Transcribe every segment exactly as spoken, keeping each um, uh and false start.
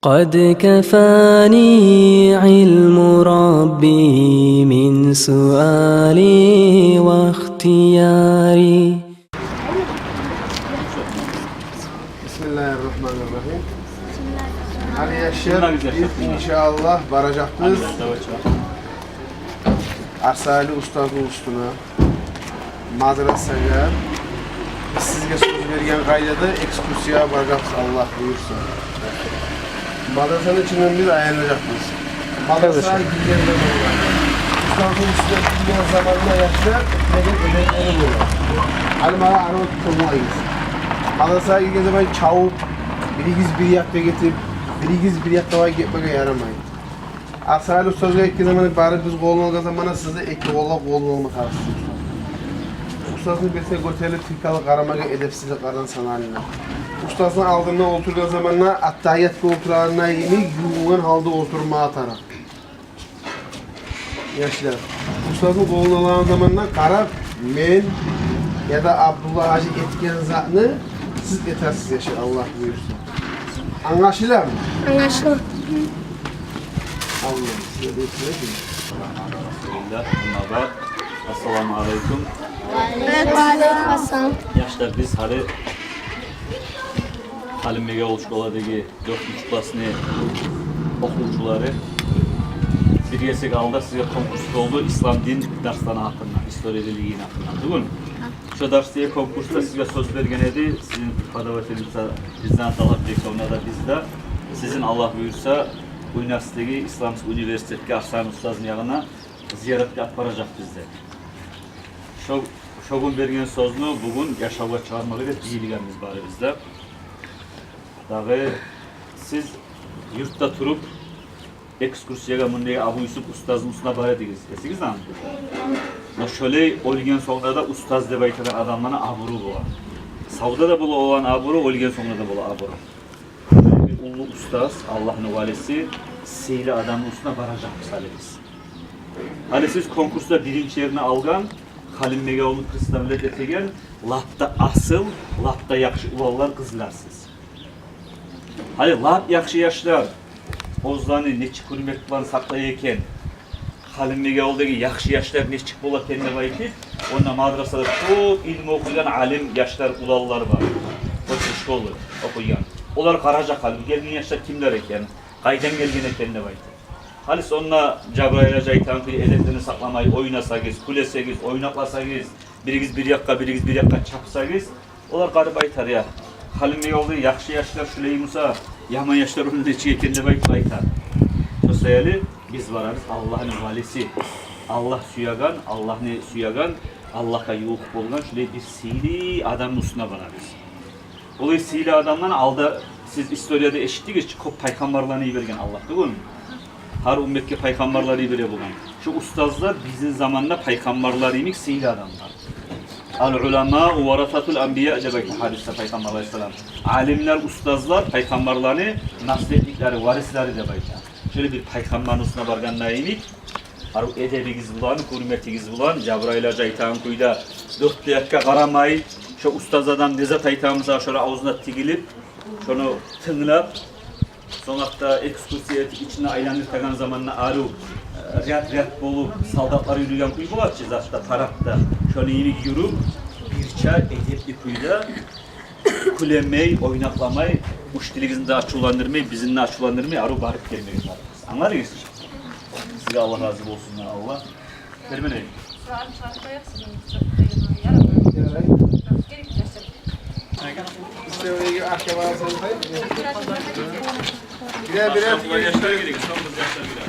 قد كفاني علم ربي من سؤالي واختياري. Бисмиллагьи ррагьмани ррагьим. Гьали, яшлар, биз иншааллагь баражакъбыз Арсали устазны уьстюне, мадрасагъа. Биз сизге сёз берген къайдада экскурсиягъа баражакъбыз, Аллагь буюрса. Мадрасаны ичинден биз айланажакъбыз. Мадрасагъа гирген заманда, устазны уьстюне гирген заманда, яшлар, деген эдеплери бола. Гьали магъа аны тынглайгъыз. Мадрасагъа гирген заман чабып, биригиз бир якъгъа гетип, биригиз бир якъгъа гетмеге ярамай. Арсали устазгъа гетген заман, барып биз къолун алгъан заманда, сиз де эки къоллап къолун алма тарыкъсыз. Устазны бетине гётерилип, тилкалып къарамагъа эдепсизликлерден санала. Устазны алдында олтургъан заманда, аттагьиятгъа олтурагъанда йимик, ювунгъан гьалда олтурмагъа тарыкъ. Яшлар, устазны къолун алагъан заманда къарап, мен яда Абдуллагь-гьажи этген затны сиз этесиз, яшлар, Аллагь буюрса. Англашыламы? Англашыла. Аллагь сизге берсин. Расулуллагь, амма баъд. Ассаламу алейкум. Ва алейкум ассалам. Яшлар, биз гьали Халимбекавул школадагъы дёртюнчю классны охувчулары. Бир гесек алда сизге конкурс болду, ислам дин дарсланы гьакъында, история, религияны гьакъында. Бугюн шо дарсдагъы конкурсда сизге сёз берген эди сизин преподавателингиз Ризван Талгъатбековну да, биз де. Сизин, Аллагь буюрса, Буйнакскидеги исламский университетге Арсали устазны янына зияратгъа алып баражакъбыз деп. Шо, шо гюн берген сёзню бугюн яшавгъа чыгъармагъа деп жыйылгъанбыз барыбыз да. Дагъы сиз юртда туруп экскурсиягъа мунда Абу Юсуп устазны уьстюне бара эдигиз. Эсигиздеми? Но шолай оьлген сонг да устаз деп айтагъан адамланы абуру бола. Савда да бола оланы абуру, оьлген сонг да бола абуру. Бир уллу устаз, Аллагьны валиси, сыйлы адамны уьстюне баражакъбыз гьали биз. Гьали сиз конкурсда биринчи ерни алгъан, Халимбекавулну представлять этеген, лап да асил, лап да яхшы уланлар, къызларсыз. Гьали лап яхшы яшлар оьзлени нечик гьюрмет булан сакълай экен, Халимбекавулдагъы яхшы яшлар нечик бола экен деп айтып, онда мадрасада кёп илму охуйгъан алим яшлар, уланлар бар. После школы охуйгъан. Олар къаражакъ гьали, гелген яшлар кимлер экен, къайдан гелген экен деп айтып. Гьали сонда Жабрайыл гьажи айтагъан кюйде эдеплени сакъламай, ойнасагъыз, кюлесегиз, ойнакъласагъыз, биригиз бир якъгъа, биригиз бир якъгъа чапсагъыз, олар къарап айтар, я, Халимбекавулда яхшы яшлар шулай буса, яман яшлар ону нечик экен деп айтып айтар. Шо саялы биз барабыз Аллагьны валиси, Аллагь сюеген, Аллагьны сюеген, Аллагьгъа ювукъ болгъан шулай бир сыйлы адамны уьстюне барабыз. Олай сыйлы адамланы алда сиз историяда эшитдигиз чи, кёп пайхаммарланы йиберген Аллагь, тюгюлмю? Гьар умметге пайхаммарлар йибере болгъан. Шо устазлар бизин заманда пайхаммарлар йимик сыйлы адамлар. «Ал-уламау варасатул анбия» деп айта гьадисде Пайхаммар алайгьиссалам. Алимлер, устазлар пайхаммарланы наследниклери, варислери деп айта. Шолай бир пайхаммарны уьстюне баргъанда йимик, арив эдебигиз булан, гьюрметигиз булан, Жабрайыл гьажи айтагъан кюйде, дёрт де якъгъа къарамай, шо устаз адам не зат айта буса, шону авзуна тигилип, шону тынглап, сонг гьатта экскурсия этип, ичинде айландыртагъан заманда арив, э, ряд-ряд болуп, солдатлар юрюген кюй бола чы, затда, парадда, шону йимик юрюп, бирче эдепли кюйде, кюлемей, ойнакъламай, муштилигизни де ачувландырмай, бизин де ачувландырмай, арив барып гелмеге тарыкъ. Англадыгъызмы? Сизге Аллагь рази болсун, Аллагь. Тербелейик. Сурагъын чыгъарып къояйыкъ, сизин чыгъарып къояйыкъ. Ярай. Герек яшлар. Бирер, бирер, бирер. Яшлар герек, сонг биз яшлар герек.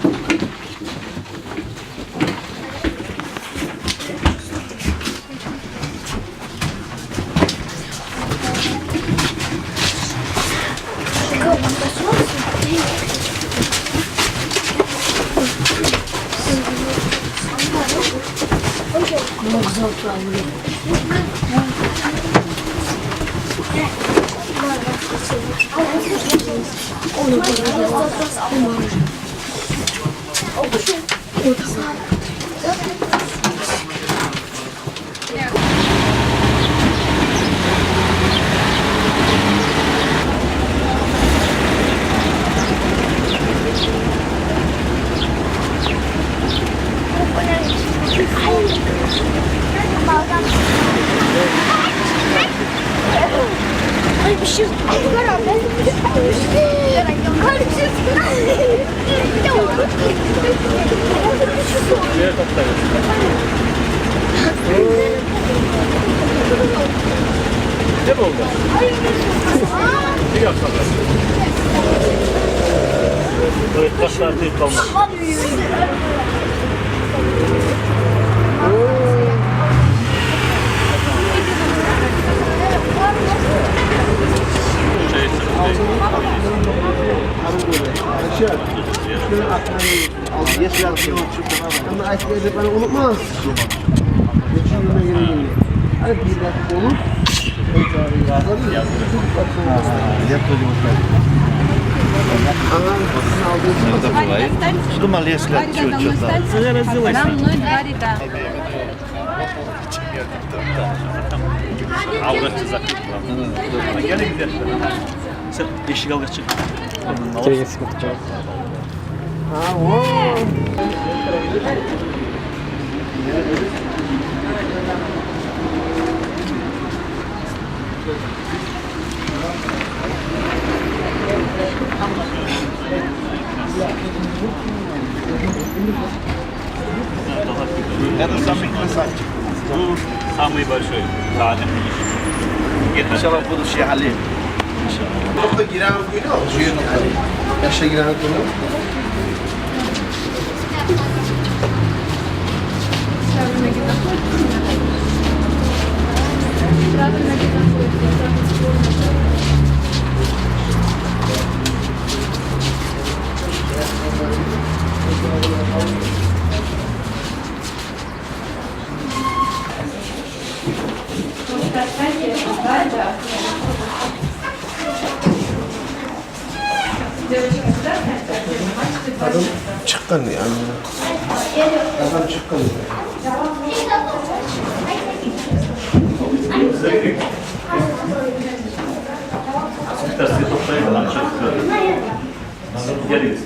Ne oldu? Bir dakika. Böyle taşlar tek kalmış. Ama aytganda beni unutma. Geçin yürüme gerek yok. Hadi bir dakika olur. Aha, sizin aldınız mı? Что там бывает? Что там, если отсюда что-то? Нам ноль два ряда. Авратчы закрыт. Гелигиз. Сен эшик алгъа чыкъ. Тегиз минут. А, о. Это самый красавчик. Ну, самый большой. Да, это. Иншаллах, будущий алим. Иншаллах. Только гиран куйду, шуну алим. Яшта гиран куйду. Правильно где заходит. Правильно где заходит. Адам чыкъгъан дей, адам. Адам чыкъгъан дей. Гелигиз.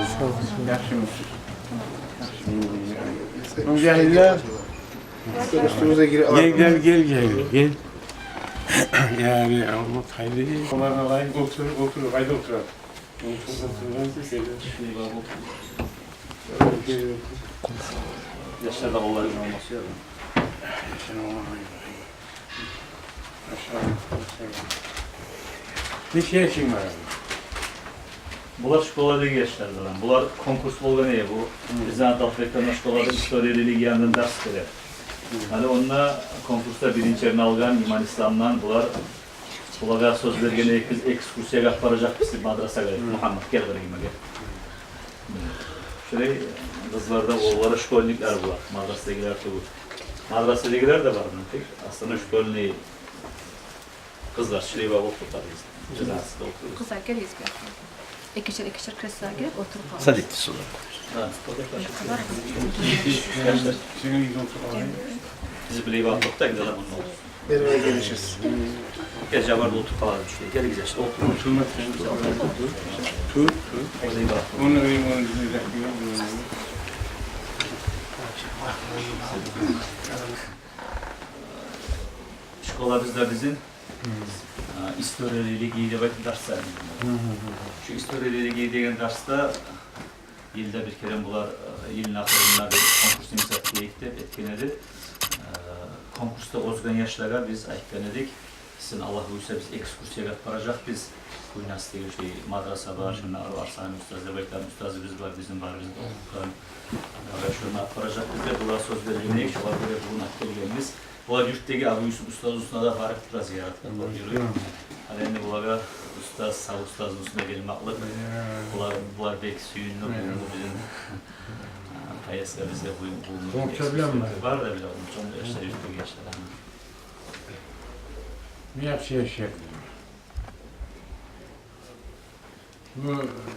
Яхшымысыз? Яхшы. Муна жагьиллер. Уьстюгюзге гирип алайым. Гел, гел, гел, гел, гел. Яни, Алмат, гьайри. Олар алайым, олтур, олтур, къайда олтура? Олтур, олтур, олтур. Яшлар да къолларын алмаса яра. Яшлар да къолларын алмаса яра. Нече яшынг бар? Булар школадагъы яшлардыр. Булар конкурс болгъан эди бу. Гьы. Бизден Аталбекден школада история религиядан дарс бере. Гьы. Гьали онда конкурсда биринчи орун алгъан Иман Исламдан булар, булагъа сёз берген эдик, биз экскурсиягъа аппаражакъбыз деп мадрасагъа. Гьы. Мухаммад, гел къырыйыма, гел. Шолай къызлар да, олар школьниклер булар, мадрасадагъылар тюгюл. Мадрасадагъылар да бар, тек основной школьный къызлар шолай болуп турар биз. Жазасыз да олтуруп. Къызлар, гелигиз бу якъгъа. Экишер, экишер креслогъа гирип олтуруп къалыгъыз. Садитесь сюда. Да. Биз булай болуп турдукъ да, гьали мунда. Бери гелишесиз. Гел, Жабар да олтуруп къалады шулай. Гелигиз, яшлар, олтуругъуз. Олтурма. Тюр, тюр. Олай бар. Ону, ону, ону. Школабызда бизин, а, история религии деп айтып дарс бар. Шу история религии деген дарсда йылда бир керен булар, э, йылны ахырында бир конкурс этсек дейик деп этген эди. Э, конкурсда озгъан яшлагъа биз айтгъан эдик, сизин, Аллагь буюрса, биз экскурсиягъа аппаражакъбыз. Куйнас деген шо мадраса бар, шонда Арсанны устазы деп айтагъан устазыбыз бар, бизин барыбызны да охутгъан. Э, шонда аппаражакъбыз деп булар сёз берген эдик, шолар гёре бугюн алып гелгенбиз. Булар юртдагъы Абу Юсуп устазны уьстюне де барып тура зияратгъа, токъ юрюй. Гьали энди булагъа устаз, сав устазны уьстюне гелмеклик. Булар, булар бек сююндю, бу бизин, а, поездка бизге бу, бу... Онча билем мен. Бар да биле, онча яшлар, юртдагъы яшлар. Мен яхшы яшайым. Бу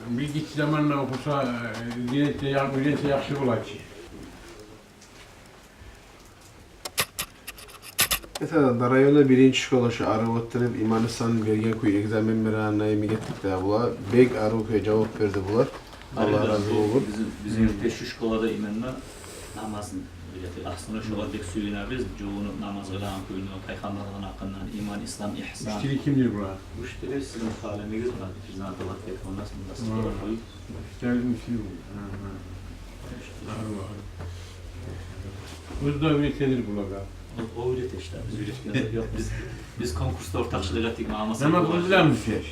бир гиччи замандан охуса, э, уьйренсе я-, уьйренсе яхшы бола чы. Эсен, да районда биринчи школа шу арив оьтдюрюп, иман-ислам берген кюй, экзамен береген йимик этдик де, булар бек арив кюй жавап берди булар. Аллагь рази болсун. Бизин, бизин беш школада именно намазны уьйретип, аслында шогъар бек сююнебиз, жувунуп намаз къылагъан кюйню, пайхаммарны гьакъындан, иман, ислам, ихсан. Учитель кимдир булар? Учитель сизин талибигиз бар, сизин аталар деп, онда, мунда сиз бар. Учитель учитель. Гьа, гьа. Арив, арив. Оьзю де уьйретедир булагъа. О, о уьйрете ишде, биз уьйретген зат ёкъ. Биз, биз конкурсда ортакъчылыкъ этдик, мама. Намаз къыла билемисиз?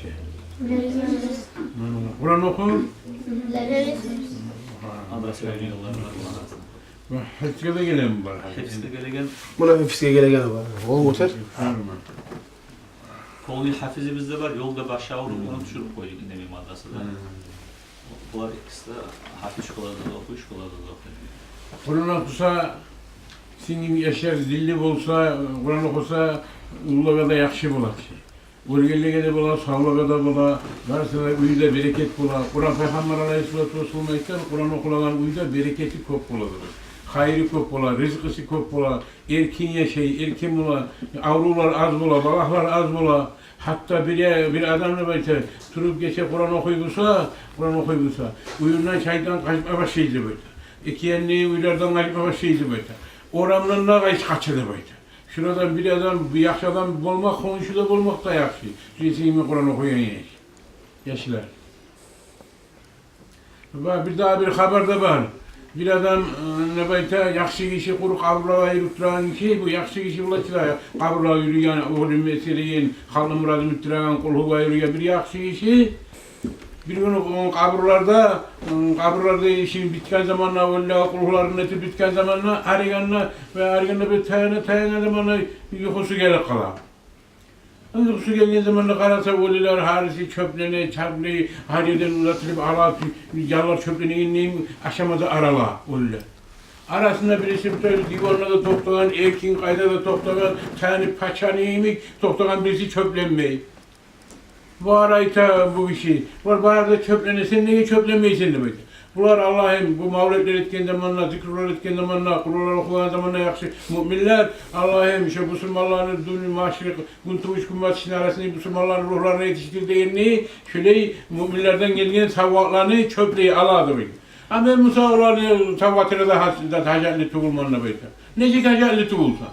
Намаз. Къуран охуй? Билебиз. Гьа. Алда сёйлеген ёллар бар буланы. Гьифзге де гелегенми бар? Гьифзге гелеген. Муна гьифзге гелеген бар. Ол оьтер. Бармы? Полный гьафизибиз де бар, ёлда башы авруп, ону тюшюрюп къойдукъ инде мадрасада. Булар экиси де гьафиз, школада да охуй, школада да охуй. Къуран охуса, сингли яшлар динли болса, Къуран охуса, уллулагъа да яхшы бола чы. Оьлгенлеге де бола, савлагъа да бола, барысына да уьйде берекет бола. Къуран, Пайхаммар алайгьиссалату вассалам айтгъан, Къуран охулагъан уьйде берекети кёп бола. Хайыры кёп бола, ризкъысы кёп бола, эркин яшай, эркин бола, аврувлар аз бола, балагьлар аз бола. Гьатта бир, бир адам, деп айта, туруп гече Къуран охуй буса, Къуран охуй буса, уьюнден шайтан къачма башлай, деп айта. Экенни уьйлерден къачма башлай, деп айта. Орамдан да къач-, къача, деп айта. Шурадан бир адам, бир яхшы адам болмакъ, хоншуда болмакъ да яхшы. Сизин йимик Къуран охуйгъан яш-, яшлар. Ва бирдагъы бир хабар да бар. Бир адам, э, не деп айта, яхшы гиши, къуру къабурлагъа юрюп турагъан гиши, бу яхшы гиши бола чы да, къабурлагъа юрюйген, оьлюм эсгереген, халкъны мурадын битдиреген, къулгьугъа юрюйген бир яхшы гиши. Бир гюн о къабурларда, э, къабурларда иши битген заманда, оьлюлеге къулгьуларын этип битген заманда, арыгъанда, ва арыгъанда бир таяна, таяна заманда юхусу гелип къала. Юхусу гелген заманда къараса, оьлюлер гьариси чёплене, чарплай, гьар ерден узатылып ала, яллар чёпленегендей ашама да арала оьлюлер. Арасында бириси бир диванда да токътагъан, эркин къайда да токътагъан, таянып пачаны йимик токътагъан, бириси чёпленмей. Бугъар айта бу гиши: «Булар бары да чёплене, сен неге чёпленмейсен?» — деп айта. Булар, Аллагьым, бу мавлетлер этген заманда, зикрулар этген заманда, Къуранлар охулагъан заманда яхшы муъминлер, Аллагьым, шо бусурманланы дюнья, машрикъ, гюнтувуш, гюнбатышны арасында бусурманланы ругьларына етишдир дегенни, шолай муъминлерден гелген савгъатланы чёплей ала, деп айта. А мен буса оланы савгъатына да гьаж-, да гьажатлы тюгюлмен, деп айта. Нечик гьажатлы тюгюлсен?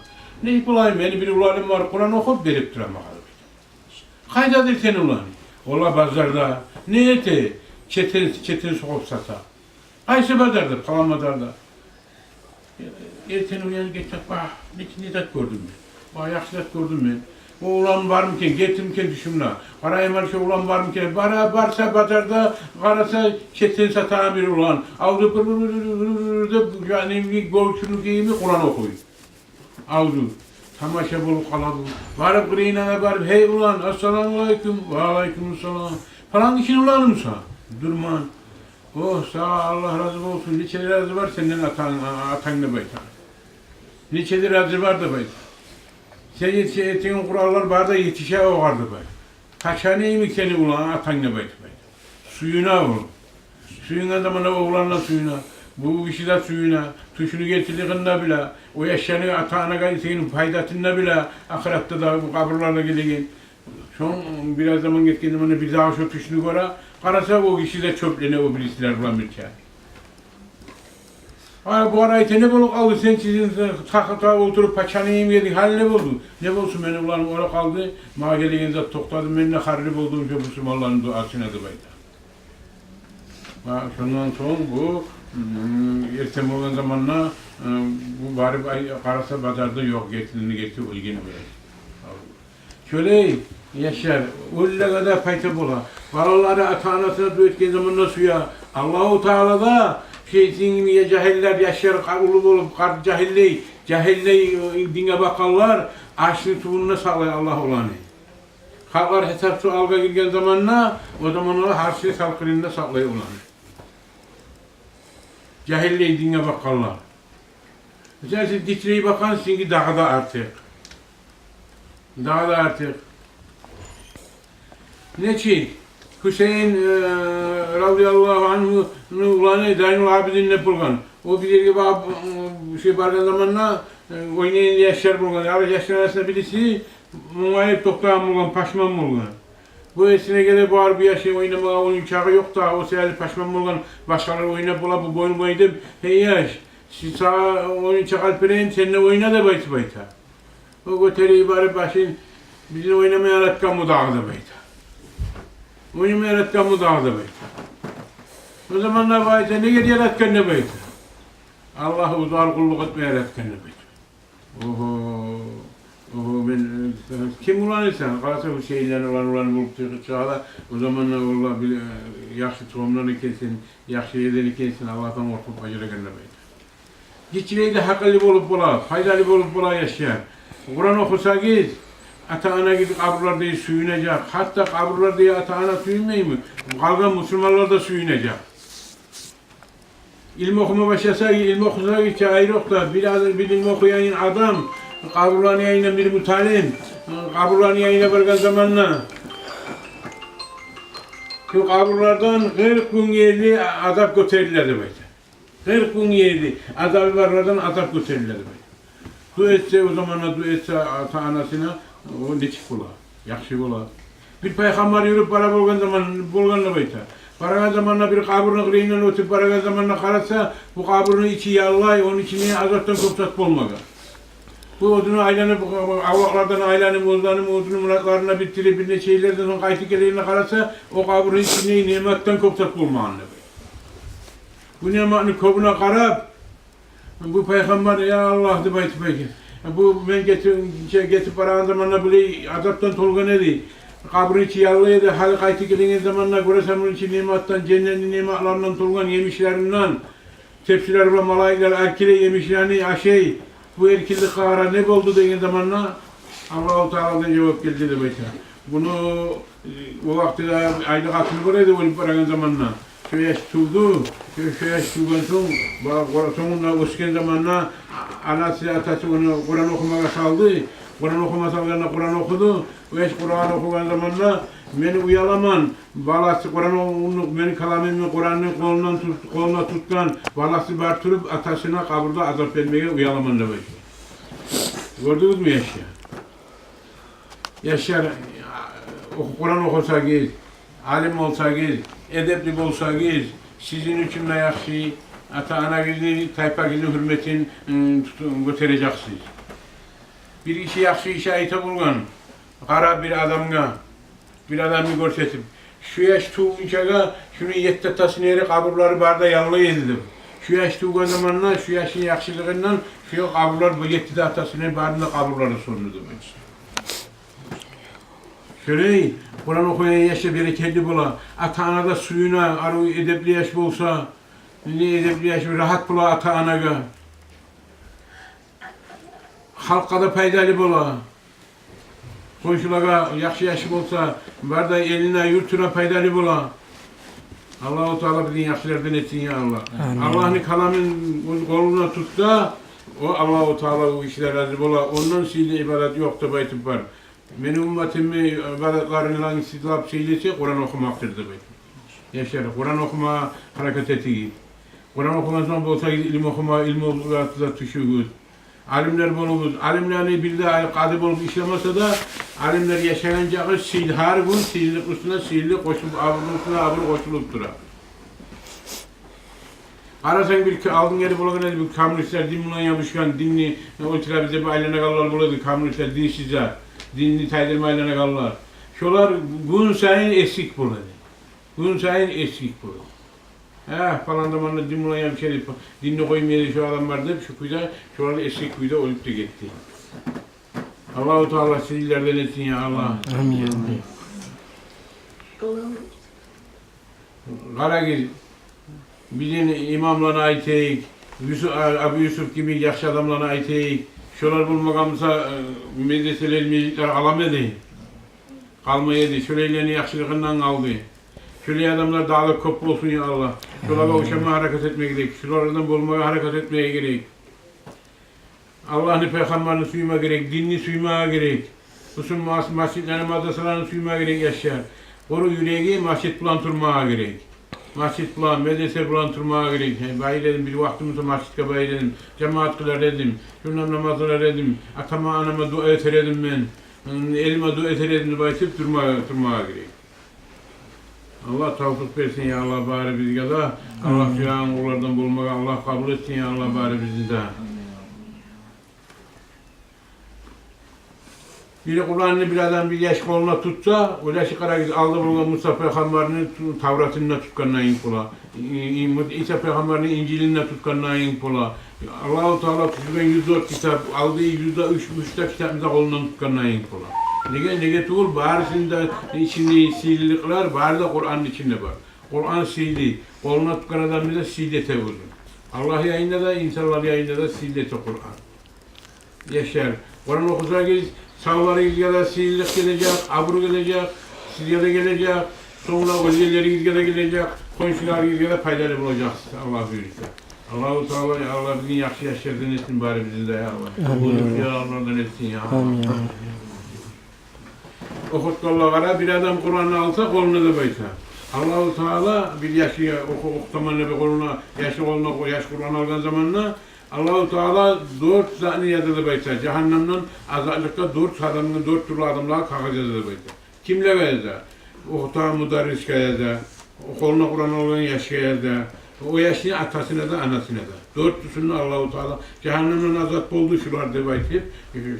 Нечик болайым, мени бир уланым бар, Къуран охуп берип тура магъа, деп айта. Къайдадыр сени уланынг? Олар базарда. Не эте? Четен, четен согъуп сата. Къайсы базарда? Палан базарда. Эртен уянып гетсек, вагь, не, не зат гёрдюм мен? Вагь, яхшы зат гёрдюм мен. О улан бармы экен, гетдими экен тюшюмде. Къарайым, гьали шо улан бармы экен? Бара, барса базарда, къараса, четен сатагъан бир улан. Авзу бир, бир, бир, бир, бир, бир деп, яни, бир гёчюню гийими Къуран охуй. Авзу. Тамаша болуп къала бу. Барып, къырыйына барып: «Гьей улан, ассаламу алайкум». «Ва алайкум ассалам». «Палан гишини уланымысан?» «Дюрмен». «О, сагъа Аллагь рази болсун. Нече де рази бар сенден атанг, а-, атанг», — деп айта. «Нече де рази бар», — деп айта. «Сен етише, этеген Къуранлар бары да етише огъар», — деп айта. «Пачаны йимик сени улан, атанг», — деп айтып айта. Сююне о. Сююнген заманда о улан да сююне, бу гиши де сююне. Тюшюню гертилигин де биле, о яшланы ата-анагъа этеген пайдасын да биле, ахыратда да, бу къабурларда гелеген. Сонг бираз заман гетген заманда бирдагъы шо тюшню гёре, къараса, о гиши де чёплене о бирисилер булан бирче. Ай, бугъар айта: «Не болуп къалды, сен чизин тахта олтуруп пачаны йимик эдинг, гьали не болду?» «Не болсун, мени уланым оьлюп къалды, магъа гелеген зат токътады, мен де гьарли болдум шо бусурманланы дуасына», — деп айта. Ва шондан сонг бу, м, эртен болгъан заманда, м, бу барып ай-, къараса, базарда ёкъ, гертилигин герти оьлген оьле. Шолай, яшлар, оьлюлеге де пайда бола. Балалары ата-анасына дуа этген заманда сюе. Аллагьу Таала да, шо сизин йимик жагьиллер, яшлар къа-, уллу болуп, къарт, жагьиллей, жагьиллей, э, динге бакъгъанлар, ашны тюбюнде сакълай Аллагь оланы. Халкълар гьисап-суалгъа гирген заманда, о заманда гьар шей салкъынында сакълай оланы. Жагьиллей динге бакъгъанлар. Мисал, сиз гиччирей бакъгъан, сизинки дагъы да артыкъ. Дагъы да артыкъ. Нечик? Гьюсейин, э, радияллагьу ангьуну уланы Зайнул Абидин деп болгъан. О бир ерге багъып, э, шо баргъан заманда, э, ойнайгъан яшлар болгъан. Яшлар арасында бириси мунгайып токътагъан болгъан, пашман болгъан. Бу эсине геле, бу яшны ойнатмагъа, ону чагъы ёкъ да, о саялы пашман болгъан, башгъалар ойнап бола, бу болмай деп, гьей яш, сен, сагъа оюнчакъ алып берейим, сен де ойна деп айтып айта. О гётерип барып башын, бизин ойнама яратгъанмы дагъы деп айта. Ойнама яратгъанмы дагъы деп айта. О заманда бу айта, неге яратгъан деп айта. Аллагьгъа узар къуллукъ этме яратгъан деп айта. Огьо, огьо, мен, э, ким улан эсен? Къараса, Гьюсейинлени уланы, уланы болуп чыгъа да, о заманда валлагь бир, э, яхшы тувгъандан экенсен, яхшы ерден экенсен, Аллагьдан къоркъуп ажырагъан деп айта. Гиччилей де гьакъыллы болуп бола, пайдалы болуп бола яшлар. Къуран охусагъыз, ата-анагъыз къабурларда сююнежек. Гьатта къабурларда ата-ана сююнмейми? Къалгъан мусулманлар да сююнежек. Илму охума башласагъыз, илму охусагъыз, чы айрокъда, бир ад-, бир илму охуйгъан адам къабурланы янына, бир муталим къабурланы янына баргъан заманда, шу къабурлардан къыркъ гюн ерли азап гётериле деп айта. Къыркъ гюн ерли азабы барлардан азап гётериле деп айта. Дуа этсе, о заманда дуа этсе ата-анасына, о нечик бола? Яхшы бола. Бир пайхаммар юрюп бара болгъан заман, болгъан деп айта. Барагъан заманда бир къабурну къырыйындан оьтюп барагъан заманда къараса, бу къабурну ичи яллай, ону ичине азапдан кёп зат болмагъан. Бу оьзюню айланып, авлакълардан айланып, оьзлени, оьзюню муратларын битдирип, бир нече йыллардан сонг къайтып гелегенде къараса, о къабурну ичинде ниъматдан кёп зат болмагъан деп айта. Бу ниъматны кёбюне къарап, бу пайхаммар, я Аллагь, деп айтып экен. Бу мен гетип, гетип барагъан заманда булай азапдан толгъан эди. Къабурну ичи яллай эди, гьали къайтып гелеген заманда гёресен, муну ичи ниъматдан, женнетни ниъматларындан толгъан, емишлеринден, тепсилер булан малайиклер алып геле, емишлени ашай. Бу эркинликге къара, не болду деген заманда, Аллагьу Тааладан жавап гелди деп айта. Буну, э, о вакътиде айлы къатыны бар эди, оьлюп барагъан заманда. Шо яш тувду, шо, шо яш тувгъан сонг, ба-, къора-, сонгунда оьсген заманда анасы, атасы ону Къуран охумагъа салды. Къуран охума салгъанда Къуран охуду. О яш Къуран охугъан заманда, мен уяламан, баласы Къуран о-, ону, мени каламымны, Къуранны къолундан тут-, къолуна тутгъан баласы бар туруп, атасына къабурда азап бермеге уяламан деп айта. Гёрдюгюзмю, яшлар? Яшлар, оху-, Къуран охусагъыз, алим болсагъыз, эдепли болсагъыз, сизин учун да яхшы, ата-анагъызны, тайпагъызны гьюрметин, м, туту-, гётережексиз. Бир гиши яхшы иш айта болгъан, къарап бир адамгъа, бир адамны гёрсетип, шу яш тувгъунчагъа шуну етти атасыны ери къабурлары бары да яллай эди деп. Шу яш тувгъан заманда шу яшны яхшылыгъындан шу къабурлар, бу етти де атасыны барын да къабурлары сёндю деп. Шолай Къуран охуйгъан яш да берекетли бола. Ата-ана да сююне, арив эдепли яш болса, не эдепли яш, рагьат бола ата-анагъа. Халкъгъа да пайдалы бола. Къоншулагъа яхшы яшы болса, бары да элине, юртуна пайдалы бола. Аллагьу Таала бизин яхшылардан этсин, я Аллагь. Амин. Аллагьны каламын оьз къолуна тутса, о Аллагьу Таала о гишиге рази бола. Ондан сыйлы ибадат ёкъ деп айтып бар. Мени умматымны ибадатларындан сыйлап, сыйлысы Къуран охумакъдыр деп айтып. Яшлар, Къуран охума гьаракат этигиз. Къуран охугъан сонг болса, илму охума, илму охугъан затда тюшюгюз. Алимлер болугъуз. Алимлени бир де къади болуп ишлемесе де, алимлер яшагъан чакъы сыйлы, гьар гюн сыйлылыкъ уьстюне сыйлы къошулуп, абурну уьстюне абур къошулуп тура. Къарасанг, бир ки-, алдын гери болагъан эди, бу коммунистлер дин булан ябушгъан, динни оьлтюребиз деп айланагъанлар бола эди, коммунистлер, динсизлер, динни тайдырма айланагъанлар. Шолар гюн сайын эксик бола эди. Гюн сайын эксик бола эди. Гьа, палан заманда дин булан ябуша эди, динни къоймай эди шо адамлар деп, шо кюйде, шолар эксик кюйде оьлюп де гетди. Аллагьу Таала сыйлылардан этсин, я Аллагь. Амин. Къарагъыз, бизин имамланы айтайыкъ, Юсуп, Абу Юсуп кими яхшы адамланы айтайыкъ. Шолар болмагъан буса, э, медреселер, межитлер къалам эди. Къалмай эди. Шолайланы яхшылыгъындан къалды. Шолай адамлар дагъы да кёп болсун, я Аллагь. Шолагъа ошама гьаракат этме герек. Шолардан болмагъа гьаракат этме герек. Аллагьны, пайхаммарны сюйме герек, динни сюйме герек. Бусун мас-, масжитлени, мадрасаланы сюйме герек, яшлар. Къуру юреги межит булан турмагъа герек. Межит булан, медресе булан турмагъа герек. Гьей, барар эдим, бир вакътим болса межитге барар эдим, жамаат къылар эдим, шунда намаз къылар эдим, атама, анама дуа этер эдим мен, элиме дуа этер эдим деп айтып турмагъа, турмагъа герек. Аллагь тавфикъ берсин, я Аллагь, барыбызгъа да. Аллагь сюеген къуллардан болмагъа Аллагь къабул этсин, я Аллагь, барыбызны да. Бир Къуранны бир адам, бир яш къолуна тутса, ойлашып къарагъыз, алда болгъан Муса пайхаммарны ту-, Тавратын да тутгъанына йимик бола. И-, и-, Иса пайхаммарны Инжилин де тутгъанына йимик бола. Аллагьу Таала тюшюрген юз дёрт китап, алды юз де уьч, уьч де китапны да къолундан тутгъанына йимик бола. Неге, неге тюгюл, барысыны да ичинде сыйлылыкълар, бары да Къуранны ичинде бар. Къуран сыйлы, къолуна тутгъан адамны да сыйлы эте оьзюн. Аллагь янында да, инсанлар янында да сыйлы эте Къуран. Яшлар, Къуран охусагъыз, савларыгъызгъа да сыйлылыкъ гележек, абур гележек, сизге де гележек, сонг да оьлгенлеригизге де гележек, хоншуларыгъызгъа да пайдалы болажакъсыз, Аллагь буюрса. Аллагьу Таала, Аллагь бизин яхшы яшлардан этсин барыбызны да, я Аллагь. Амин. Оьзю сюегенлерден этсин, я Аллагь. Амин. Охутгъанлагъа бир адам Къуранны алса къолуна деп айта. Аллагьу Таала бир яшы оху-, охутаман деп къолуна, яшы къолуна, яш Къуран алгъан заманда Аллагьу Таала дёрт затны яза деп айта. Жагьаннемден азаплыкъгъа дёрт адамгъа, дёрт тюрлю адамлагъа кагъыз яза деп айта. Кимлеге яза? Охутагъан мударрисге яза, къолуна Къуран алгъан яшгъа яза, о яшны атасына да, анасына да. Дёртюсюн де Аллагьу Таала жагьаннемден азат болду шулар деп айтып,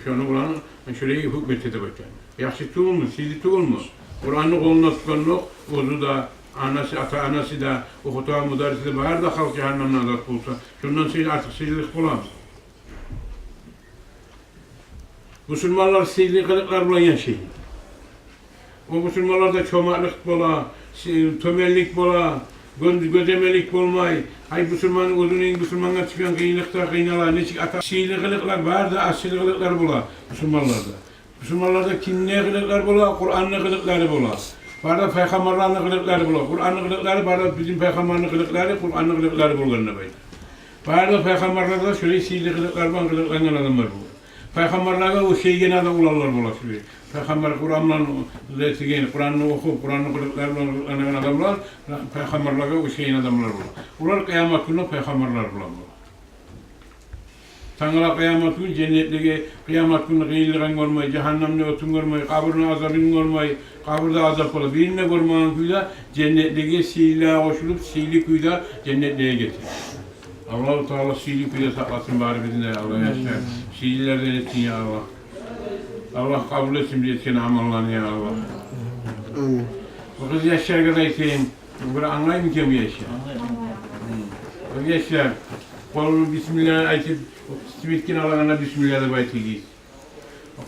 шону булан шолай гьюкмет эте деп айта. Яхшы тюгюлмю, сыйлы тюгюлмю? Къуранны къолуна тутгъандокъ, оьзю де, анасы, ата-анасы да, охутагъан мударриси де, бары да халкъ жагьаннемден азат болса, шондан сыйлы, артыкъ сыйлылыкъ боламы? Бусурманлар сыйлы къылыкълар булан яшай. О бусурманларда чомартлыкъ бола, си-, тёбенлик бола, гё-, гёземелик болмай. Гьай, бусурман оьзюню бусурмангъа тюшген къыйынлыкъда къыйнала, нечик ата. Сыйлы къылыкълар бар да, асиль къылыкълар бола бусурманларда. Бусурманларда кимни къылыкълары бола? Къуранны къылыкълары бола. Бары да пайхаммарланы къылыкълары бола. Къуранны къылыкълары, бары да бизин пайхаммарны къылыкълары, Къуранны къылыкълары болгъан деп айта. Бары да пайхаммарларда шолай сыйлы къылыкълар булан къылыкълангъан адамлар бола. Пайхаммарлагъа ошайгъан адам уланлар бола шолай. Пайхаммар Къуран булан зат этген, Къуранны охуп, Къуранны къылыкълары булан къылыкълангъан адамлар пайхаммарлагъа ошайгъан адамлар бола. Олар къыямат гюнде пайхаммарлар булан бола. Тангала къыямат гюн женнетлеге, къыямат гюн къыйынлыгъын гёрмей, жагьаннемни отун гёрмей, къабурну азабын гёрмей, къабурда азап бола, бирин де гёрмеген кюйде женнетлеге сыйлагъа къошулуп, сыйлы кюйде женнетлеге гетер. Аллагьу Таала сыйлы кюйде сакъласын барыбызны да, я Аллагь, яшар. Амин. Сыйлылардан этсин, я Аллагь. Аллагь къабул этсин биз этген амалланы, я Аллагь. Амин. Бу къыз яшларгъа да айтайым. Бир англаймы экен бу яшлар? Англайман. Бу яшлар, къолуна бисмилла айтып, сибирткен алагъанда бисмилла деп айтыгъыз.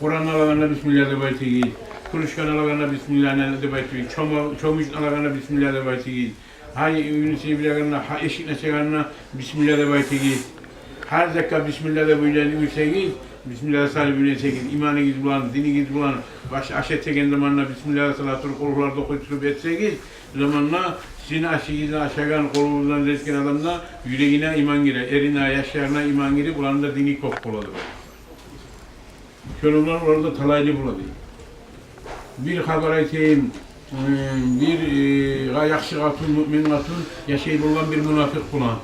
Къуранны алагъанда бисмилла деп айтыгъыз. Кружканы алагъанда бисмилла деп айтыгъыз. Чома-, чомучну алагъанда бисмилла деп айтыгъыз. Гьай, уьюню сибирегенде, гьай, эшикни ачагъанда бисмилла деп айтыгъыз. Гьар затгъа бисмилла деп уьйренсегиз, бисмилла салып уьйренсегиз, иманыгъыз булан, динигиз булан, баш аш этеген заманда бисмилла сала туруп, къулгьуланы охуй туруп этсегиз, заманда сизин ашыгъызны ашагъан, къолугъуздан этген адамны юрегине иман гире, эрине, яшларына иман гирип, буланы да дини кёп болады. Шону булан олар да талайлы болады. Бир хабар айтайым, э, бир, э, гъа-, яхшы къатын, муъмин къатын яшай болгъан бир мунафикъ булан,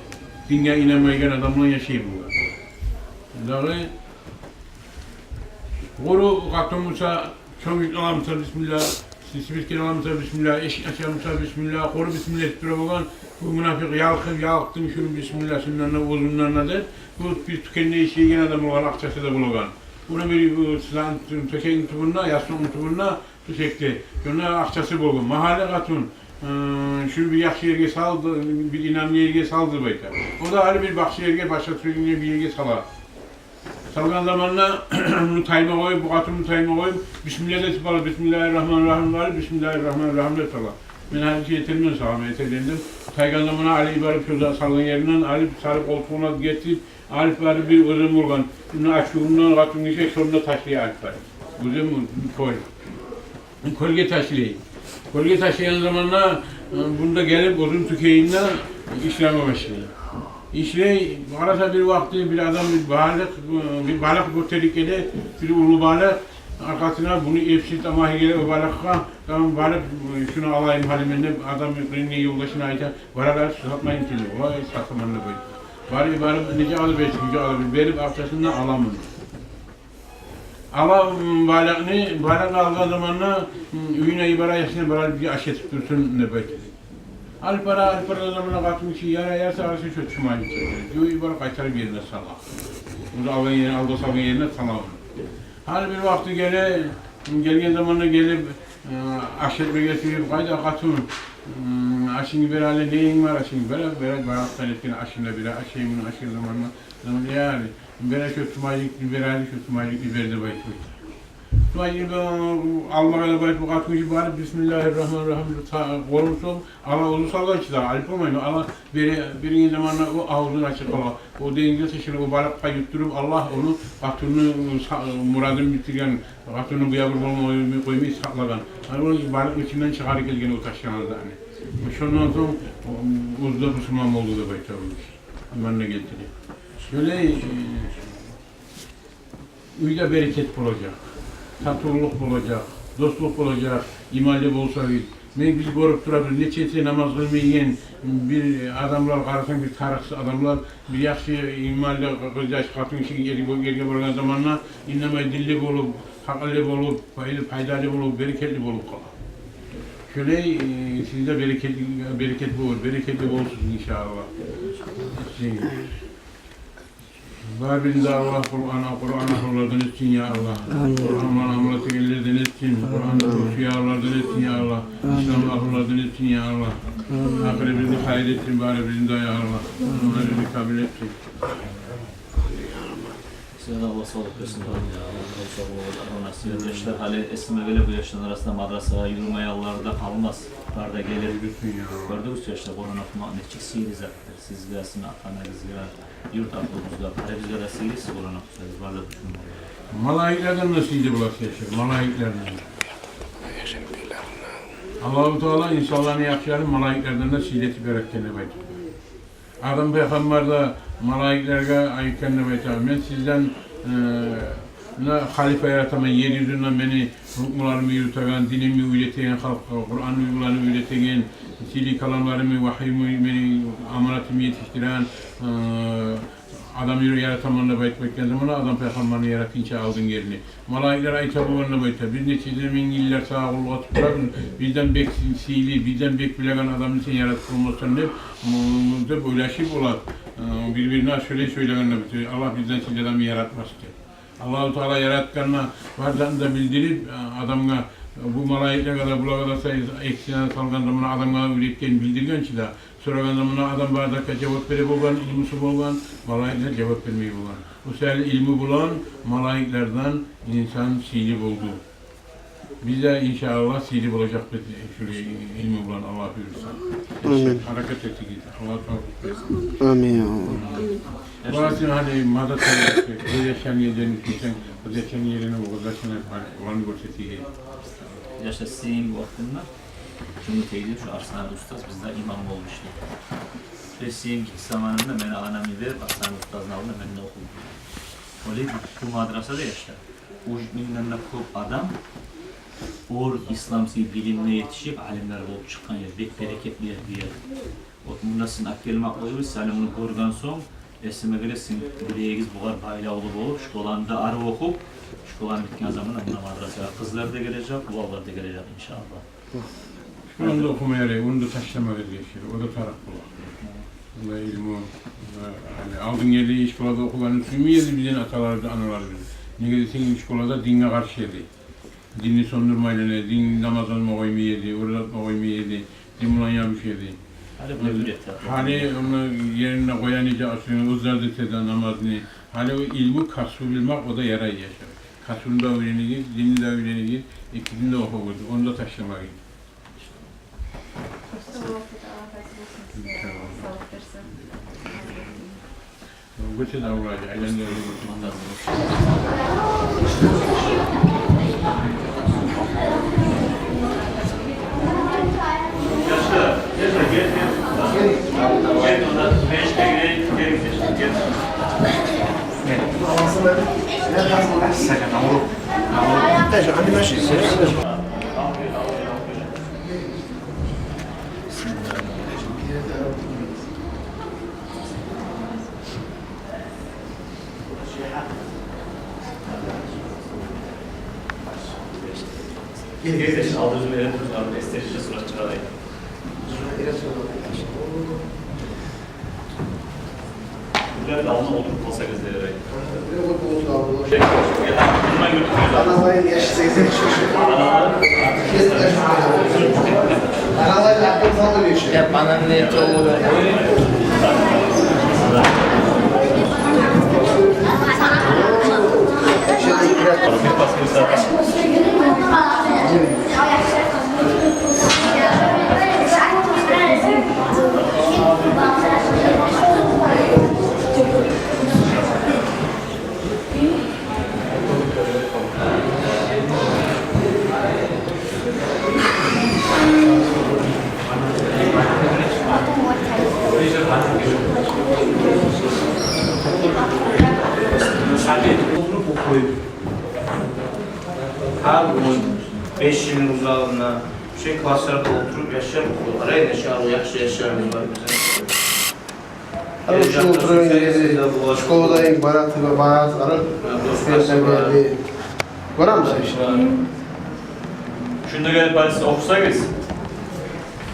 динге инанмайгъан адам булан яшай болгъан. Дагъы къуру къатын буса, чомучну ала буса, бисмилла, сибирткен ала буса, бисмилла, эшик ача буса, бисмилла, къуру бисмилла этип тура болгъан. Бу мунафикъ ялкъып, ялкъдым шуну бисмилласындан да, оьзюнден де деп, бу бир тюкенде ишлейген адам болгъан, акъчасы да болгъан. Муна бир, бу сизин тёшекни тюбюнде, ястыкъны тюбюнде, тёшекде, шонда акъчасы болгъан. Магьаллы къатын, э, шуну бир яхшы ерге салды, бир инамлы ерге салды деп айта. О да гьали бир башгъа ерге, башгъа тюрлю бир ерге сала. Салгъан заманда муну тайма къоюп, бу къатын муну тайма къоюп, бисмилла деп айтып ала, бисмиллагьи ррагьмани ррагьим деп айтып, бисмиллагьи ррагьмани ррагьим деп ала. Мен гьали шей этермен сагъа, мен этер эдим. Тайгъан заманда алып барып, шо салгъан еринден алып, салып къолтугъуна гетип, алып барып бир оьзен болгъан. Шуну ачувундан къатын гиши шонда ташлай алып барып. Оьзен бу, кёл. Кёлге ташлай. Кёлге ташлагъан заманда, э, бунда гелип оьзюню тюкенинде ишлеме башлай. Ишлей, къараса бир вакъти бир адам бир балыкъ, э, бир балыкъ гётерип геле, бир уллу балыкъ, Аркъасына буну эпсиз тамагъы геле о балыкъгъа, таман, барып, шуну алайым гьали мен деп, адам бирини ёлдашына айта, барар, сатмаймысан деп. Вай, сатаман деп айта. Барып, барып, нече алып берсин, нече алып берип, акъчасын да аламан. Ала, м, балыкъны, балыкъны алгъан заманда, м, уьюне йибере, яшына барар, бизге аш этип турсун деп айта. Алып бара, алып барагъан заманда къатын гиши: «Яра, яра, сагъа шу тюшмей», — деп айта. Юй, барып къайтарып ерине сала. Ону алгъан ерине, алда салгъан ерине сала. Гьали бир вакъти геле, гелген заманда гелип, э, аш этмеге сюйюп: «Къайда, къатын, м, ашынгны бер гьали, ненг бар?» Ашын бере, бере, балыкъдан этген ашын да бере, ашаймын, ашын заманда, заманда, яри, бере шу тюшмекликни, бере шу тюшмекликни бер деп айтып айта. Тюшмекликни алмагъа деп айтып, къатын гиши барып, бисмиллагьи ррагьмани ррагьим, та-, къолун сол, ала, оьзю салгъан чы да, алып болмаймы? Ала, бере, берген заманда о авзун ачып къала. О денгизге ташына, о балыкъгъа ютдуруп, Аллагь ону, къатынны са-, мурадын битирген, къатынны буябур болмай къоймай сакълагъан. Гьали о балыкъны ичинден чыгъарып гелген о ташланагъан затны. Шондан сонг о, оьзю де бусурман болду деп айта о гиши. Иманына гелтире. Шолай, э, уьйде берекет болажакъ, татывлукъ болажакъ, дослукъ болажакъ, иманлы болсагъыз. Мен, биз гёрюп турабыз, нечесе намаз къылмайгъан бир адамлар, къарасанг, бир тарыкъсыз адамлар, бир яхшы иманлы къыз яш, къатын гиши ерге, ерге баргъан заманда, индемей, динли болуп, гьакъыллы болуп, пайда-, пайдалы болуп, берекетли болуп къала. Шолай, э, сизде берекет, берекет болур, берекетли болурсуз, иншааллагь. Сиз Барыбызны да Аллагь Къуран, Къуран агьлюлерден этсин, я Аллагь. Амин. Къуран булан амал этегенлерден этсин. Амин. Къуран сюегенлерден этсин, я Аллагь. Амин. Ислам агьлюлерден этсин, я Аллагь. Амин. Ахырыбызны хайыр этсин барыбызны да, я Аллагь. Амин. Амалыбызны къабул этсин. Сизге де Аллагь савлукъ берсин, я Аллагь. Аллагь савлукъ берсин. Яшлар, гьали эсиме геле, бу яшланы арасында мадрасагъа юрюмейгенлер де къалмас. Бары да гелер. Юрюсюн, я Аллагь. Гёрдюгюз, яшлар, Къуран охумакъ нечик сыйлы затдыр. Сизге, сизин ата-анагъызгъа, юрт агьлюгюзге, барыбызгъа да сыйлы, сиз Къуран охусагъыз, бары да тюшюнюр. Малайиклерден де сыйлы боласыз, яшлар, малайиклерден. Аллагьу Таала инсанланы яхшыларын малайиклерден де сыйлы этип яратгъан деп айта. Адам пайхаммар да малайиклеге айтгъан деп айта: «Мен сизден, э, муна халифа яратаман, ер юзюнде мени гьукмуларымны юрютеген, динимни уьйретеген халкъгъа, Къуран уьйретеген, сыйлы каламларымны, вагьйимни, мени аманатымны етишдиреген, э, адамны яратаман», — деп айтып айтгъан заманда, Адам пайхаммарны яратгъынча алдын герни, малайиклер айта болгъан деп айта: «Биз нече минг йыллар сагъа къуллукъ этип турабыз, бизден бек сый-, сыйлы, бизден бек билеген адамны сен яратып болмассан», — деп, м, деп ойлашып олар, э, бир-бирине шолай сёйлеген деп айта: «Аллагь бизден сыйлы адамны яратмас», — деп. Аллагьу Таала яратгъанда бар затны да билдирип, э, адамгъа, э, бу малайиклеге де, булагъа да сай-, экисине де салгъан заманда адамгъа да уьйретгенин билдирген чи де, сорагъан заманда адам бар затгъа жавап бере болгъан, илмусу болгъан, малайиклер жавап бермей болгъан. О саялы илму булан малайиклерден инсан сыйлы болду. Биз де, иншааллагь, сыйлы болажакъбыз шулай илму булан, Аллагь буюрса. Амин. Гьаракат этигиз. Аллагь тавфикъ берсин. Амин. Бу сен гьали мадат этесен, къыз яшайгъан ерден уьтюрсенг, къыз яшайгъан ерине, къыз яшайгъан, оланы гёрсетигиз. Яшай сен бу вакътинде Жумутейде шу Арслан устаз бизде имам болуп ишлей. Мен сен гиччи заманымда мени анам йиберип, Арслан устазны алдына мен де охудум. Олай бу, бу мадрасада, яшлар, уьч мингден де кёп адам оьр исламский билимге етишип, алимлер болуп чыкъгъан ер, бек берекетли ер бу ер. Вот мунда сизин алып гелмеклигибиз, яни муну гёрген сонг, эсиме геле, сизин билегигиз бугъар байлавлу болуп, школаны да ары охуп, школаны битген заманда муна мадрасагъа къызлар да гележек, уланлар да гележек, иншааллагь. Школаны да охума ярай, ону да ташламагъыз, яшлар, о да тарыкъ бола. Муна илму, муна, яни, алдын геле школада охугъанны сюймей эди бизин аталарыбыз, аналарыбыз. Неге десенг, школада динге къаршы эди. Динни сёндюрмейлен эди, дин, намаз къылма къоймай эди, ораза тутма къоймай эди, дин булан ябуш эди. Гьали буну уьйрете. Гьали ону еринде къоя, нече асырын оьзлер де эте намазны. Гьали о илму, касбу билмек, о да ярай, яшлар. Касбуну да уьйренигиз, динни де уьйренигиз, экисин де охугъуз, ону да ташламагъыз. Иншааллагь. Аллагь разы болсун сизге. Иншааллагь. Савлукъ берсин. Гёче де, Аллагь, айландыр. Яшлар, гел, гел, гел. Гел, онда мешитге гирейик, гел, гел, гел. Сен авруп. Гелгенде алдыгъызгъа берип турсагъыз, эстерикге сурат чыгъарайыкъ. Булар да алдына олтуруп къалсагъыз деп айтайым. Анавай яш, сексен яш. Анавай яш. Гьеп анам не толу. Гьар гюн беш йылны узагъында шо классларда олтуруп яшлар охуй. Къарайгъыз, нече арив яхшы яшларыбыз бар бизин. Гьар шу олтургъан ерде школада инг баракъ, баракъ арив. Гьа, дос, спасибо. Барамы сен? Шунда гелип, гьали сиз охусагъыз,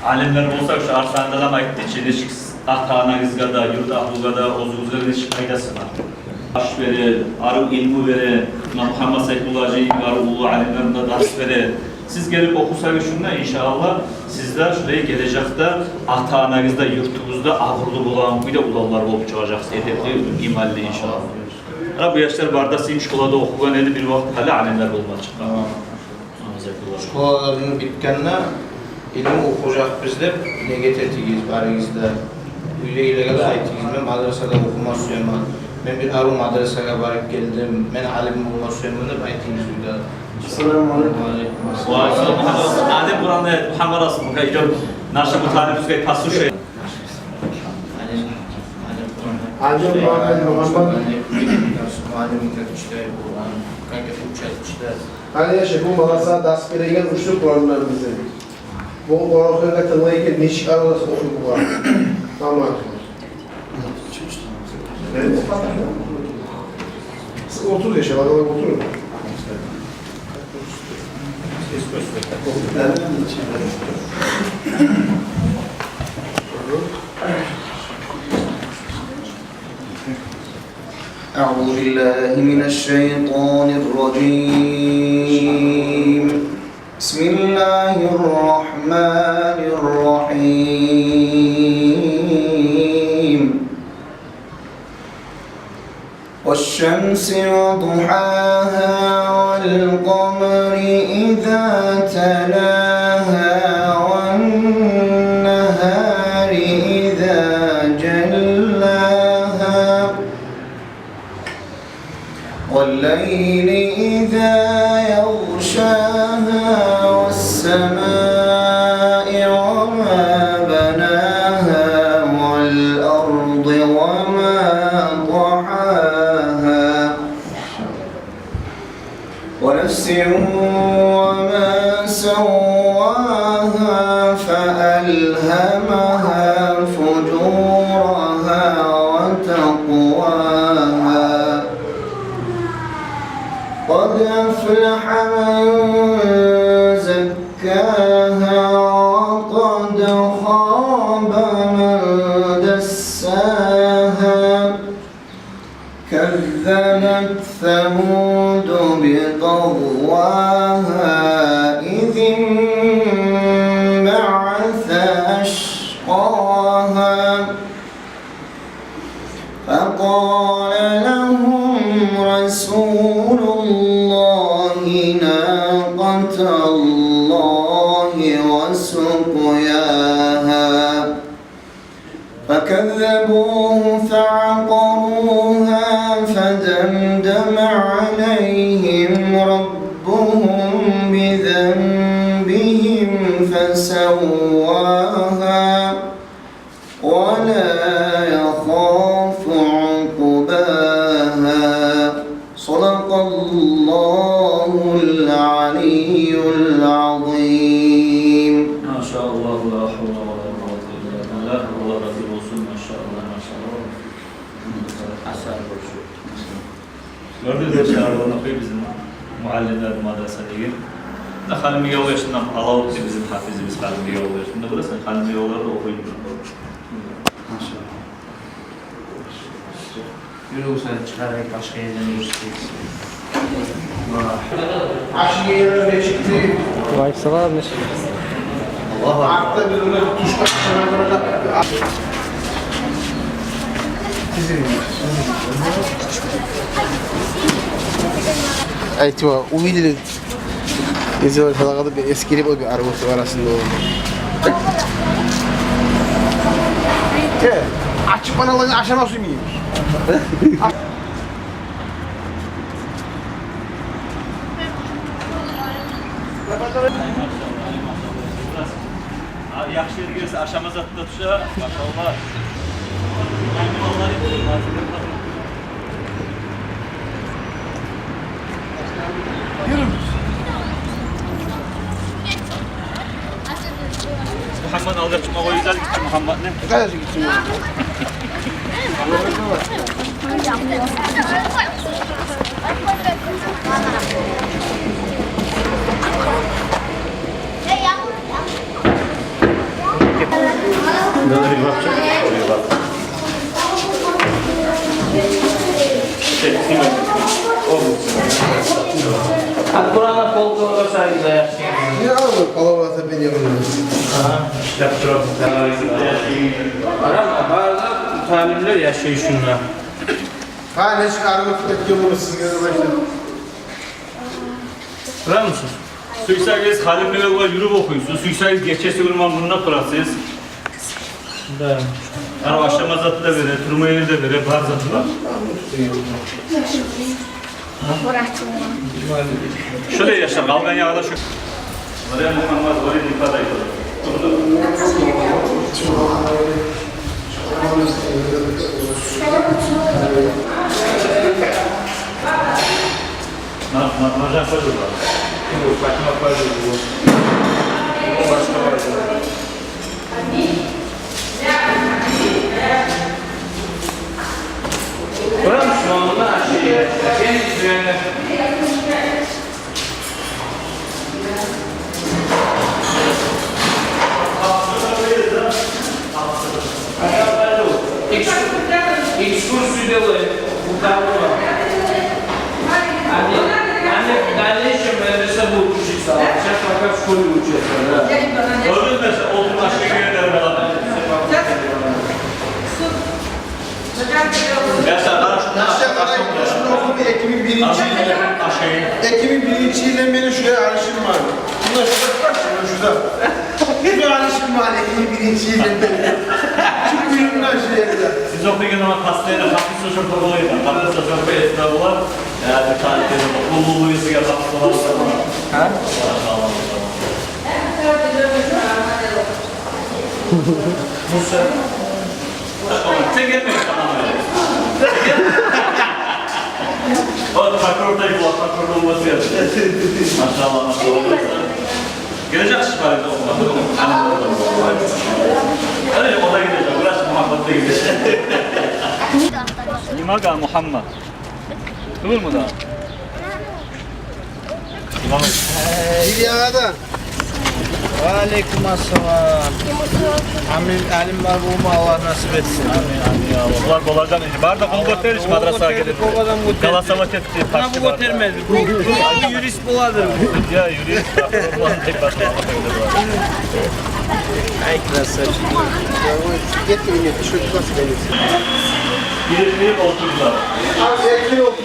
алимлер болса, шу Арслан да айтды чы, нечик ата-анагъызгъа да, юрт агьлюге де, оьзюгюзге де нечик пайдасы бар. Аш бере, арив илму бере, муна Мугьаммат Сайфуллагьажи, арив уллу алимлер мунда дарс бере. Сиз гелип охусагъыз шунда, иншааллагь, сиз де шулай гележекде ата-анагъызда, юртугъузда абурлу болагъан кюйде уланлар болуп чыгъажакъсыз, эдепли, иманлы, иншааллагь. Гьана бу яшлар бары да сизин школада охугъан эди, бир вакъти гьали алимлер болма чыкъгъан. Школаларыгъыз битгенде, илму охужакъбыз деп ният этигиз барыгъыз да. Уьйдегилеге де айтыгъыз, мен мадрасада охума сюемен, мен бир арив мадрасагъа барып гелдим, мен алим болма сюемен деп айтыгъыз уьйде. Ассаламу алейкум. Ва алейкум ассалам. Ва алейкум ассалам. Адем Къуранда аят, Мугьаммат Расул, гьай, гёр, наши муталибизге послушай. Адем Къуранда, Мугьаммат. Адем как читает Къуран, как это учат читать. Гьали яшай, бу балагъа дарс береген учду Къурандан бизин. Бу Къуран охуйгъан, тынглайгъан, нечик аралашып охуй бу Къуран? Тамам. Сиз олтуругъуз, яшай, балагъар, олтуругъуз. أعوذ بالله من الشيطان الرجيم. بسم الله الرحمن الرحيم. والشمس وضحاها والقمر إذا تلاها والنهار إذا جلاها والليل إذا يغشاها والسماء وما بناها والأرض وما طحاها ونفس وما سواها فألهمها فجورها وتقواها. قد أفلح من زكاها وقد خاب من دساها. كذبت ثمود بطغواها إذ انبعث أشقاها. فقال لهم رسول الله ناقة الله وسقياها فكذبوه فعقروها فدمدم عليهم ربهم بذنبهم فسواها ولا يخاف عقباها. صدق الله Ла гьавла ва ла къуввата илла биллагь. Аллагь рази болсун, машаллагь, машаллагь. Асар болсун. Гёрдюгюз, яшлар, ону охуй бизин муаллимлер мадраса деген. Муна Халимбекавул яшындан Алавутдин бизин гьафизибиз Халимбекавул яшында. Муна Халимбекавуллар да охуй. Машаллагь. Юрюгюз, гьали чыгъарайыкъ, башгъа ерден уьйренейик. Ашын йиген нечикди? Валейкум салам, нечик? Аллагь. Артда бир-бирин тюшге чыгъарып. Айтма, увидели. Эсгерип, о бир арив оьсюп арасында болду. Э, ачыкъ паналаны ашама сюймеймиз. А, яхшы ерге гелсе, ашама зат да тюше, машаллагь. Мугьаммат, алгъа чыкъма къоюгъуз, гиччи Мугьамматны. Акъуратно полкалар саялы яхшы. Я, половата бен ягъында. Агьа, ишлеп турабыз. Ана, бары да талиплер яшай шунда. Гьа, нечик арив этген болду сизге де башлап. Турамысыз? Сюйсегиз, Халимбекавулгъа юрюп охуйсуз, сюйсегиз, гече-гюн мунда турасыз. Да. Ана ашама зат да бере, турма ер де бере, бар зат бар. Шолай яшлар, къалгъан ягъы да шу. Марьям, Мугьаммат, Валид, не падай. Ма-, ма-, Маржан, пожалуйста. Фатима, пожалуйста. Башгъа, пожалуйста. Къуран шунда ашай. Сен, сен. Экскурс-, экскурсию делаем. Они, они в дальнейшем, наверное, будут учиться. А сейчас пока в школе учатся, да. Гёрдюгюзмю, олтуруп ашайгъан ерде. Яшар, къара шунда. Яшар, къара шунда. Шунда охуй, эки минг биринчи, эки минг биринчи йылдан берли шунда алышынмагъан. Шунда, шунда, къара шунда, шунда. Шунда алышынмагъан, эки минг биринчи йылдан берли. Шу уьюмде, шу ерде. Биз охуйгъан заман постоянно хафизлер шо бола эди. Хафизлер шо бола эди. Я, бир тани де уллу-уллу кесиге хафиз бола эди. Гьа? Машаллагь. Муса. Сен гелме, тамам. Вот, прокурор да, вот, прокурор болмаса ярай. Машаллагь, машаллагь. Гележек ши бар эди, охумагъа. Гьали о да гележек, врач Мугьаммат да гележек. Нима гьа, Мугьаммат? Тюгюлмю дагъы? Бир ягъада. Ва алейкум ассалам. Амин, алим бар болма, Аллагь насип этсин. Амин, амин, я Аллагь. Булар болажакъ энни. Бары да къол гётериш, мадрасагъа гелип. Голосовать этип, муна бу гётермеди. Бу, бу, бу юрист боладыр. Я, юрист, прокурор боладыр деп башлады. Ай, красавчик. Давай, гетдинг, ещё класс, конечно. Гелип, гелип олтур. Гелип, олтур.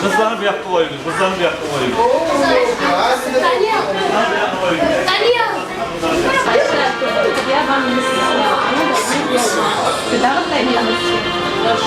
Къызланы бу якъгъа къоюгъуз, къызланы бу якъгъа къоюгъуз. Къызланы бу якъгъа къоюгъуз. Къызланы бу якъгъа къоюгъуз. Дагъы да не? Къош.